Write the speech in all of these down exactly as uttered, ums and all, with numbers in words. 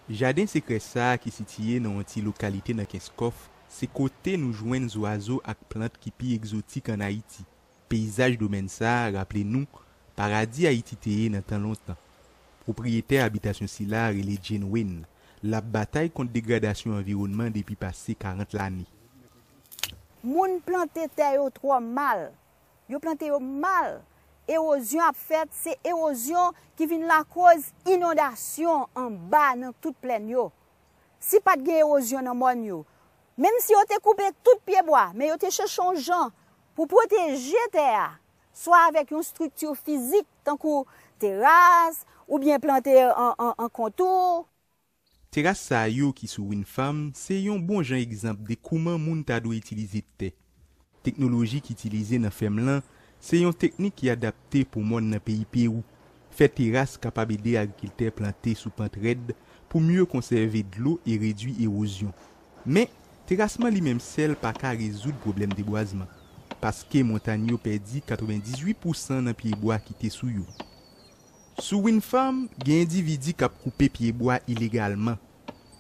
Jaden sekrè sa a ki sitiye nan yon ti lokalite nan Kenskòf, se kote nou jwenn zwazo ak plant ki pi egzotik ann Ayiti. Peyizaj domèn sa a raple nou paradi Ayiti te ye nan tan lontan. Pwopriyetè abitasyon sila a rele Jane Wayne. L ap batay kont degradasyon anviwònman depi pase karant lane. Moun plante tè yo twò mal. Yo plante yo mal. Ewozyon ap fèt, se ewozyon ki vin lakoz inondasyon anba nan tout plèn yo. Si pa t gen ewozyon nan mòn yo, menm si yo te koupe tout pyebwa, men yo te chèche yon jan pou pwoteje tè a, swa avèk yon estrikti fizik tankou teras oubyen plante an, an, an kontou. Teras sa yo ki sou Windfarm se yon bon jan egzanp de kouman moun ta dwe itilize tè. Teknoloji ki itilize nan fèm lan se yon teknik ki adapte pou mòn nan peyi Pewou. Fè teras kapab ede agrikiltè plante sou pant rèd pou mye konsève dlo e redui ewozyon. Men, terasman li menm sèl pa ka rezoud pwoblèm debwazman, paske montany yo pèdi katrevendizuit pousan nan pyebwa ki te sou yo. Sou Windfarm, gen endividi k ap koupe pyebwa ilegalman,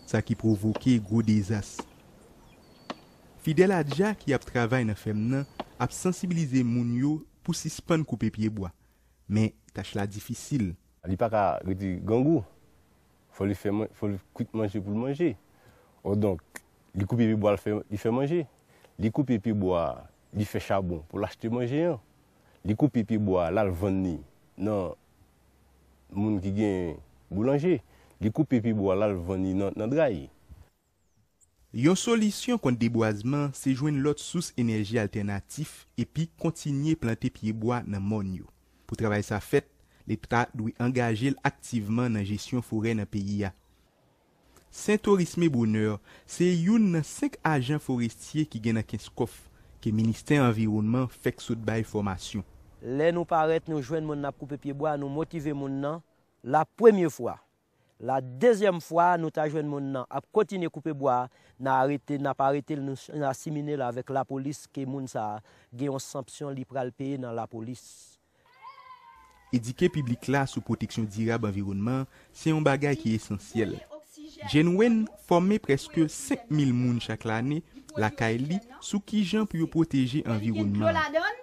sa ki pwovoke gwo dezas. Fidel Adja ki ap travay nan fèm nan ap sansibilize moun yo pou sispann koupe pyebwa, men tach la difisil. Li pa ka rete grangou. Fò li fè man- fò li kwit manje pou l manje. Odonk, li koupe pyebwa, li fè, li fè manje. Li koupe pyebwa, li fè chabon pou l achte manje an. Li koupe pyebwa, l al vann li nan moun ki gen boulanje. Li koupe pyebwa, l al vann li nan, nan dray. Yon solisyon kont debwazman se jwenn lòt sous enèji altènatif epi kontinye plante pyebwa nan mòn yo. Pou travay sa fèt, Leta dwe angaje l aktivman nan jesyon forè nan peyi a. Saint Horisme Bonheur se youn nan senk ajan forestye ki gen nan Kenskòf ke Ministè Anviwònman fèk sot bay fòmasyon. Lè nou parèt, nou jwenn moun n ap koupe pyebwa, nou motive moun nan la premye fwa. La dezyèm fwa, nou ta jwenn moun nan ap kontinye koupe bwa, n a arete, n ap arete l, nou, n a simine l avèk lapolis ke moun sa a gen yon sanpsyon li pral peye nan lapolis. Edike piblik la sou pwoteksyon dirab anviwònman an se yon bagay ki esansyèl. Jane Wayne fòme prèske senk mil moun chak lane lakay li sou kijan pou yo pwoteje anviwònman an.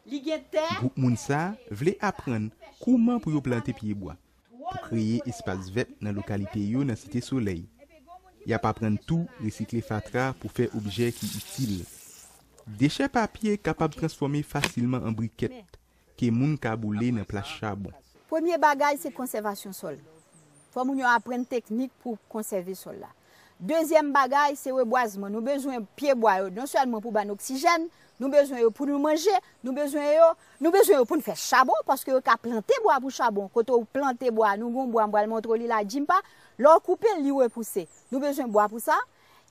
Gwoup moun sa a vle aprann kouman pou yo plante pyebwa pou kreye espas vèt nan lokalite yo nan Site Solèy. Y ap aprann tou resikle fatra pou fè objè ki itil. Dechè papye kapab transfòme fasilman an brikèt ke moun ka boule nan plas chabon. Premye bagay se konsèvasyon sòl. Fò moun yo aprann teknik pou konsève sòl la. Dezyèm bagay se rebwazman. Nou bezwen pyebwa yo non sèlman pou ba n oksijèn, nou bezwen yo pou nou manje, nou bezwen yo, nou bezwen yo pou n fè chabon, paske yo ka plante bwa pou chabon. Kote w plante bwa, nou gen yon bwa, m pral montre w li la, jimpa, lè w koupe l, li repouse. Nou bezwen bwa pou sa.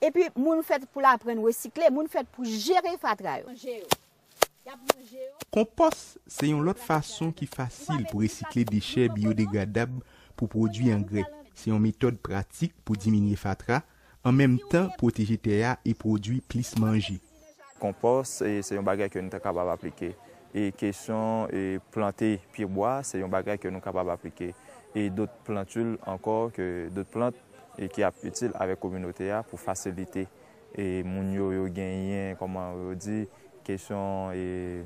Epi, moun fèt pou l aprann resikle, moun fèt pou jere fatra yo. Konpòs se yon lòt fason ki fasil pou resikle dechè byodegradab pou pwodui angrè. Se yon metòd pratik pou diminye fatra, an menm tan pwoteje tè a e pwodui plis manje. Konpòs, e, se yon bagay ke nou ta kapab aplike. E kesyon, e, plante pyebwa, se yon bagay ke nou kapab aplike. E dòt plantil ankò, ke dòt plant, e ki ap itil avèk kominote a pou fasilite, e moun yo, yo genyen, kòman yo di, kesyon, e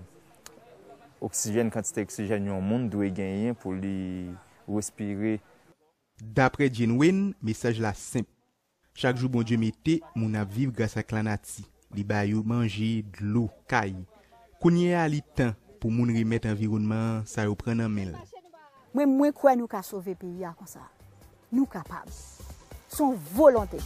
oksijèn, kantite oksijèn yon moun dwe genyen pou li respire. Daprè Jane Wayne, mesaj la senp. Chak jou Bondye mete, moun ap viv gras ak lanati. Li ba yo manje, dlo, kay. Kounye a li tan pou moun remèt anviwònman an sa yo pran nan men l. Mwen, mwen kwè nou ka sove peyi a konsa. Nou kapab. Se yon volonte.